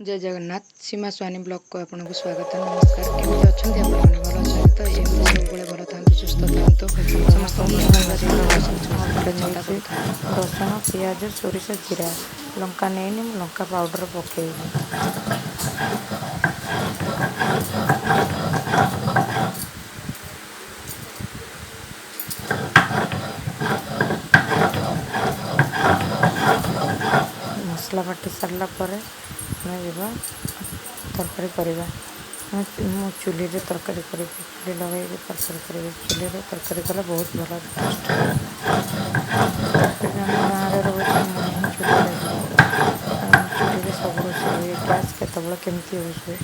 ଜୟ ଜଗନ୍ନାଥ। ସୀମା ସ୍ୱାନୀ ବ୍ଲଗକୁ ଆପଣଙ୍କୁ ସ୍ୱାଗତ, ନମସ୍କାର। କେମିତି ଅଛନ୍ତି ଆପଣମାନେ? ଭଲ ଅଛନ୍ତି ତ? ଏମିତି ସବୁବେଳେ ଭଲ ଥାନ୍ତୁ, ସୁସ୍ଥ ଥାନ୍ତୁ, ସମସ୍ତଙ୍କୁ ଭଲ ପାଇବା ଦିଅନ୍ତୁ, ଚିନ୍ତା କରୁଥାନ୍ତୁ। ରସୁଣ, ପିଆଜ, ସୋରିଷ, ଜିରା, ଲଙ୍କା ନେଇନି, ମୁଁ ଲଙ୍କା ପାଉଡ଼ର ପକାଇବି। ମସଲା ବାଟି ସାରିଲା ପରେ ଆମେ ଯିବା ତରକାରୀ କରିବା। ମୁଁ ଚୁଲିରେ ତରକାରୀ କରିବି, ଚୁଲି ଲଗାଇକି ତରକାରୀ କରିବି। ଚୁଲିରେ ତରକାରୀ କଲେ ବହୁତ ଭଲ ଟେଷ୍ଟ ହୁଏ। ତରକାରୀ ଆମ ଗାଁରେ ରହୁଛି, ଆମର ହିଁ ଚୁଲି ଲାଗିବ, ଚୁଲିରେ ସବୁ ରୋଷେଇ ହୁଏ। ଗ୍ୟାସ୍ କେତେବେଳେ କେମିତି ୟୁଜ୍ ହୁଏ।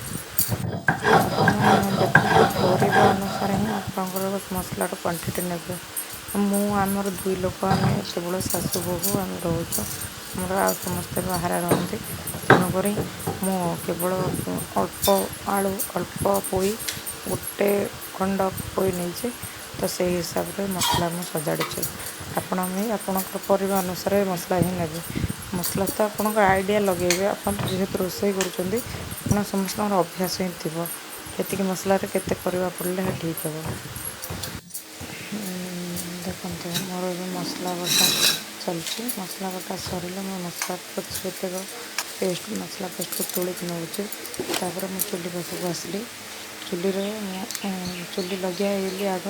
ଆପଣ ଦେଖନ୍ତୁ, ପରିବା ଅନୁସାରେ ହିଁ ଆପଣଙ୍କର ମସଲାର କ୍ୱାଣ୍ଟିଟି ନେବେ। ମୁଁ ଆମର ଦୁଇ ଲୋକ, ଆମେ କେବଳ ଶାଶୁ ବୋହୂ ଆମେ ରହୁଛୁ, ଆମର ଆଉ ସମସ୍ତେ ବାହାରେ ରହନ୍ତି। ତେଣୁକରି ମୁଁ କେବଳ ଅଳ୍ପ ଆଳୁ, ଅଳ୍ପ ପୋଇ, ଗୋଟେ ଖଣ୍ଡ ପୋଇ ନେଇଛି, ତ ସେଇ ହିସାବରେ ମସଲା ମୁଁ ସଜାଡ଼ିଛି। ଆପଣ ବି ଆପଣଙ୍କର ପରିବା ଅନୁସାରେ ମସଲା ହିଁ ନେବେ। ମସଲା ତ ଆପଣଙ୍କ ଆଇଡ଼ିଆ ଲଗାଇବେ। ଆପଣ ଯେହେତୁ ରୋଷେଇ କରୁଛନ୍ତି, ଆପଣ ସମସ୍ତଙ୍କର ଅଭ୍ୟାସ ହିଁ ଥିବ କେତିକି ମସଲାରେ କେତେ ପରିବା ପଡ଼ିଲେ ଠିକ୍ ହେବ। ଦେଖନ୍ତୁ, ମୋର ଏବେ ମସଲା ବଟା ଚାଲିଛି। ମସଲା ବଟା ସରିଲେ ମୁଁ ମସଲା ଯେତେକ ପେଷ୍ଟ, ମସଲା ପେଷ୍ଟକୁ ତୋଳିକି ନେଉଛି। ତାପରେ ମୁଁ ଚୁଲି ପାଖକୁ ଆସିଲି। ଚୁଲିରେ ମୁଁ ଚୁଲି ଲଗାଇଲି ଆଗ,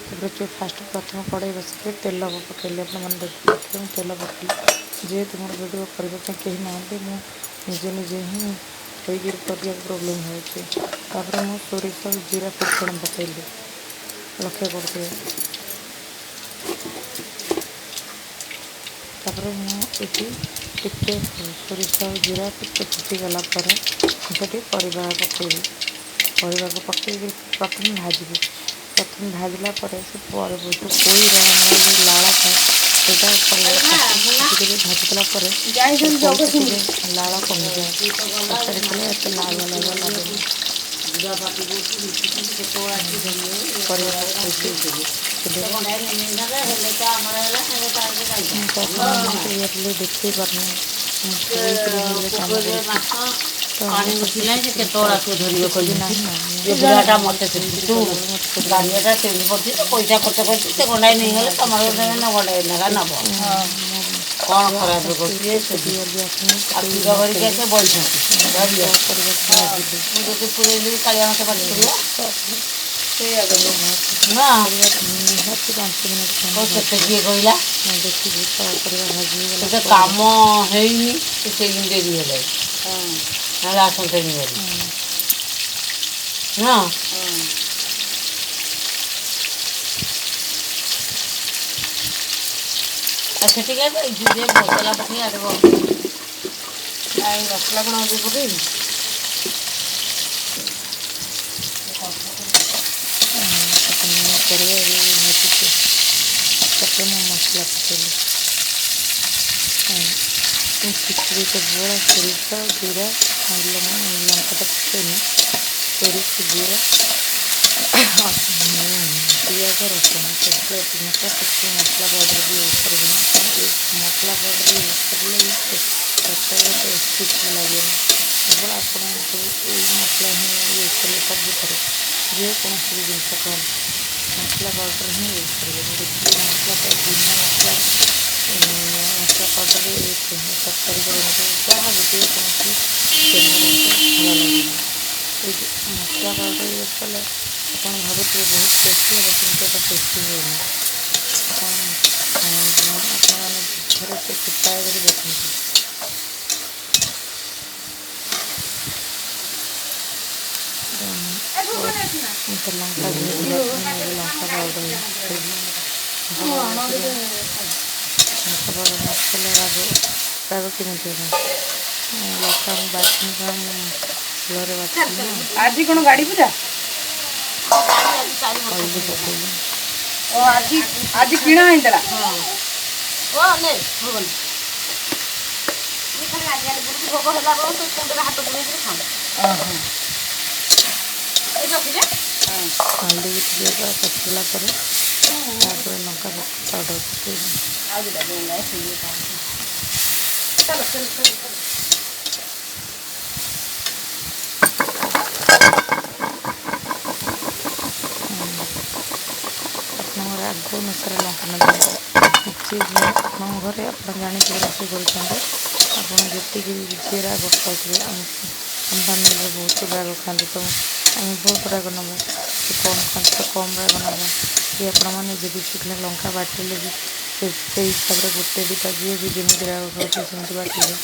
ତାପରେ ଫାଷ୍ଟ ପ୍ରଥମ କଡ଼େଇ ବସିକି ତେଲ ପକାଇଲି। ଆପଣମାନେ ଦେଖିପାରୁଥିବେ, ମୁଁ ତେଲ ପକାଇଲି। ଯେହେତୁ ମୋର ଭିଡ଼ିଓ କରିବା ପାଇଁ କେହି ନାହାନ୍ତି, ମୁଁ ନିଜେ ନିଜେ ହିଁ ହୋଇକିରି କରିବାକୁ ପ୍ରୋବ୍ଲେମ୍ ହେଉଛି। ତାପରେ ମୁଁ ସୋରିଷ ଜିରା ଫୁଟଣ ପକାଇଲି, ଲକ୍ଷ୍ୟ କରୁଥିବେ। ତାପରେ ମୁଁ ଏଠି ଟିକେ ସୋରିଷ ଜିରା ଟିକେ ଫୁଟିଗଲା ପରେ ମୁଁ ସେଠି ପରିବା ପକାଇବି। ପରିବାକୁ ପକାଇକି ପ୍ରଥମେ ଭାଜିବି। ପ୍ରଥମେ ଭାଜିଲା ପରେ ସେ ଯେଉଁ ପୋଇର ଆମର ଯେଉଁ ଲାଳ ଥାଏ, ସେଇଟା ପରିବା ଭାଜିଦେବି। ଭାଜିଦେଲା ପରେ ଟିକେ ଲାଳ କମିଯାଏ, ତରକାରୀ କଲେ ଏତେ ଲାଳୁଆ ଲାଳୁଆ ଲାଗେନି। ପରିବା ପକାଇକି ଚୁଲିରେ ମୁଁ ତ ଆପଣମାନଙ୍କୁ କ୍ଲିୟରଲି ଦେଖେଇ ପାରୁନି, ମୁଁ ଶୋଇକିରି ହେଲେ କାମ କରୁଛି ତ। ପାଣି ଉଠିଲାଣି, ସେ କେତେବେଳେ ଆସିବ ଧରିବ ନାହିଁ ନା। ଏ ବୁଢ଼ାଟା ମତେ ସେଠୁ ଗାଡ଼ିଆଟା ସେମିତି ପଡ଼ିଛି ତ, ପଇସା ଖର୍ଚ୍ଚ କରିଛି। ସେ ଗଣ୍ଡାଏ ନେଇଗଲେ ତମର ଗୋଟେ ନା ଗଣ୍ଡାଏ ନେଖା ନବ। କ'ଣ ଖରାପ କରୁଛି ସେଠି? ଆଉ କ୍ଷୀର ଭରିକି ଆସେ ବଇଛନ୍ତି ଧରିବ। ପରିବାକୁ ଭାଜିଲି। ମୁଁ ଯଦି ପୁରେଇଲି, କାଳିଆ ମତେ ପାଟି କରିବ ନା। ନିହାତି 5 ମିନିଟ୍ ଖଣ୍ଡେ ସେତେ କିଏ କହିଲା? ଦେଖିବି ତ ପରିବା ଭାଜି ହେଇଗଲା। ସେତେ କାମ ହେଇନି, ସେ ସେଇଦିନ ଡେରି ହେଲେ ନହେଲେ ଆସନ୍ତେନି ଭାରି ନା। ଆଉ ସେଠିକି ଯେ ମସଲା ପକେଇ ଆଡ଼େ ମସଲା କ'ଣ ପକେଇବି? ପରିବା ଏବେ ଭାଜୁଛି। ତାପରେ ମୁଁ ମସଲା ପକେଇଲି। ମୁଁ ସେଥିରେ କେବଳ ସୋରିଷ ଜିରା ଆଉ ଲଙ୍କାଟା ପକେଇନି। ସୋରିଷ ଜିରା, ପିଆଜ, ରସୁଣ, କେବଳ ଏତିକି ମସଲା। କିଛି ମସଲା ପାଉଡ଼ର ବି ୟୁଜ୍ କରିବେନି, କାରଣ ଏ ମସଲା ପାଉଡ଼ର ୟୁଜ୍ କଲେ ତରକାରୀର ଟେଷ୍ଟ କିଛି ଲାଗେନି। କେବଳ ଆପଣ ଯେଉଁ ଏଇ ମସଲା ହିଁ ୟୁଜ୍ କରିବେ ସବୁଥିରେ, ଯେକୌଣସି ବି ଜିନିଷ କରନ୍ତୁ, ମସଲା ପାଉଡ଼ର ହିଁ ୟୁଜ୍ କରିବେନି। ଦେଖିବେ, ମସଲା ବିନା ମସଲା ମସଲା ପାଉଡ଼ରରେ ତରକାରୀ କରନ୍ତୁ, ଯାହା ବି ଯେକୌଣସି ତେଲ କରନ୍ତୁ, ଭଲ ଲାଗେନି। ଏଇ ଯେଉଁ ମସଲା ପାଉଡ଼ର ୟୁଜ୍ କଲେ ଆପଣ ଭାବୁଥିବେ ବହୁତ ଟେଷ୍ଟି ହେବ, କିନ୍ତୁ ଏଇଟା ଟେଷ୍ଟି ହୁଏନି। ଆପଣମାନେ ଥରେ ଟ୍ରାଏ କରି ଦେଖନ୍ତୁ। ତ ଲଙ୍କା ଯେହେତୁ ବାଟିନି, ଏବେ ଲଙ୍କା ପାଉଡ଼ର ପକାଇବି। ଲଙ୍କା ପାଉଡ଼ର ନ ପକାଇଲେ ରାଗ ରାଗ କେମିତି ହେବ? ଲଙ୍କା ମୁଁ ବାଟିନି, କାରଣ ମୁଁ ଶିଳରେ ବାଟିଥିଲି ନା। ଆଜି କ'ଣ ଗାଡ଼ି ପୂଜା? ହଳଦୀ ପକାଇଲି। ଓ, ଆଜି ଆଜି କିଣା ହେଇଥିଲା। ଓ ନେ ଭୋଗ ନେ। ଖାଲି ଆଜି ବୁଲୁଛି, ଭୋଗ ହେଲା ବେଳକୁ ତୁ କୁଣ୍ଡରେ ହାତ ପୁରେଇକିରି ଖାଉ। ଏଇ ରଖିଦେ। ହଳଦୀ ଟିକେ କଷିଦେଲା ପରେ ତାପରେ ଲଙ୍କା ପାଉଡ଼ର ପକାଇବି। ଆଉ ଦୁଇଟା ଚାଲ ଚାଲ ଚାଲ। ଅନୁସାରେ ଲଙ୍କା ନେବେ। ଯିଏ ଆପଣଙ୍କ ଘରେ ଆପଣ ଜାଣିଥିବେ ରୋଷେଇ କରୁଛନ୍ତି, ଆପଣ ଯେତିକି ବି ଯିଏ ରାଗ ଖାଉଥିବେ। ଆମ ଆମ ଫ୍ୟାମିଲିରେ ବହୁତ ରାଗ ଖାଆନ୍ତି, ତ ଆମେ ବହୁତ ରାଗ ନେବା। କି କମ୍ ଖାଆନ୍ତି ତ କମ୍ ରାଗ ନେବା। କି ଆପଣମାନେ ଯଦି ଶୁଖିଲା ଲଙ୍କା ବାଟିଲେ ବି ସେ ସେଇ ହିସାବରେ ଗୋଟେ ଦୁଇଟା, ଯିଏ ବି ଯେମିତି ରାଗ ଖାଉଥିବେ ସେମିତି ବାଟିବେ।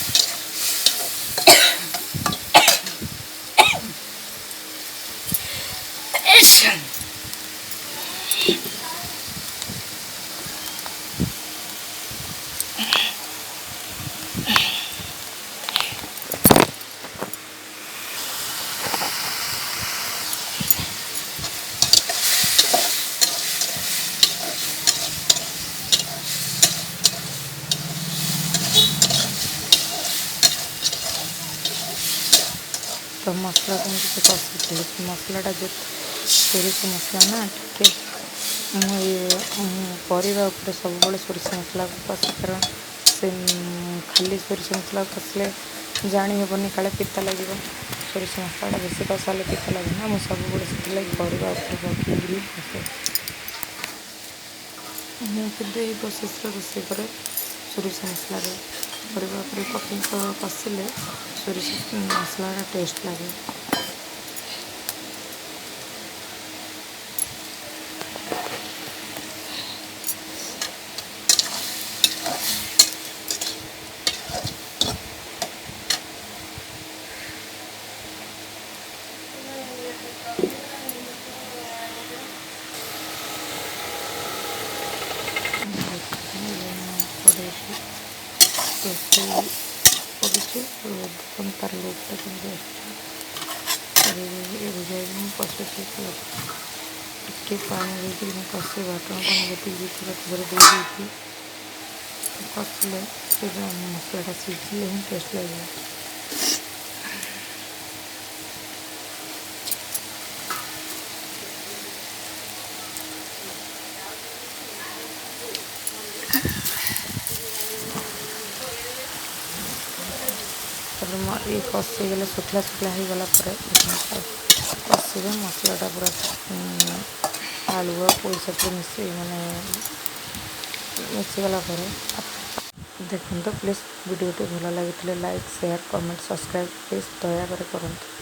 ତ ମସଲାକୁ ମୁଁ ଟିକେ କଷିଥିଲି। ମସଲାଟା ଯେତେ ସୋରିଷ ମସଲା ନା ଟିକେ ମୁଁ ଏ ପରିବା ଉପରେ ସବୁବେଳେ ସୋରିଷ ମସଲାକୁ କଷେ, କାରଣ ସେ ଖାଲି ସୋରିଷ ମସଲାକୁ କଷିଲେ ଜାଣି ହେବନି, କାଳେ ପିତା ଲାଗିବ। ସୋରିଷ ମସଲାଟା ବେଶୀ କଷାଲେ ପିତା ଲାଗେ ନା। ମୁଁ ସବୁବେଳେ ସେଥିଲାଗି ପରିବା ଉପରେ ପକେଇକିରି କଷେ। ମୁଁ କିନ୍ତୁ ଏଇ ପ୍ରୋସେସ୍ରେ ରୋଷେଇ କରେ। ସୋରିଷ ମସଲାରେ ପରିବା ଉପରେ ପକେଇ କଷିଲେ ସୋରିଷ ମସଲାଟା ଟେଷ୍ଟ ଲାଗେ। କଡ଼େଇରେ ରୋଷେଇ କରୁଛି। ଦେଖନ୍ତୁ ତାର ଲୁକ୍ଟା କେମିତି ଆସୁଛି। ଏବେ ଏବେ ଯାଇକି ମୁଁ କଷୁଛି। ଟିକେ ପାଣି ଦେଇକି ମୁଁ କଷେ। ବାଟଣ ପାଣି ଯେତିକି ବି ଥିଲା ସେଥିରେ ଦେଇ ଦେଇକି କଷିଲେ ସେ ମସଲାଟା ସିଝିଲେ ହିଁ ଟେଷ୍ଟ ଲାଗିବ। ତାପରେ ଏଇ କଷିଗଲେ, ଶୁଖିଲା ଶୁଖିଲା ହେଇଗଲା ପରେ କଷିବେ ମସଲାଟା ପୁରା ଆଳୁ ଆଉ ପୋଇ ସାଥିରେ ମିଶି ମାନେ ମିଶିଗଲା ପରେ ଦେଖନ୍ତୁ। ପ୍ଲିଜ୍ ଭିଡ଼ିଓଟି ଭଲ ଲାଗିଥିଲେ like, share, comment, subscribe please ଦୟାକରି କରନ୍ତୁ।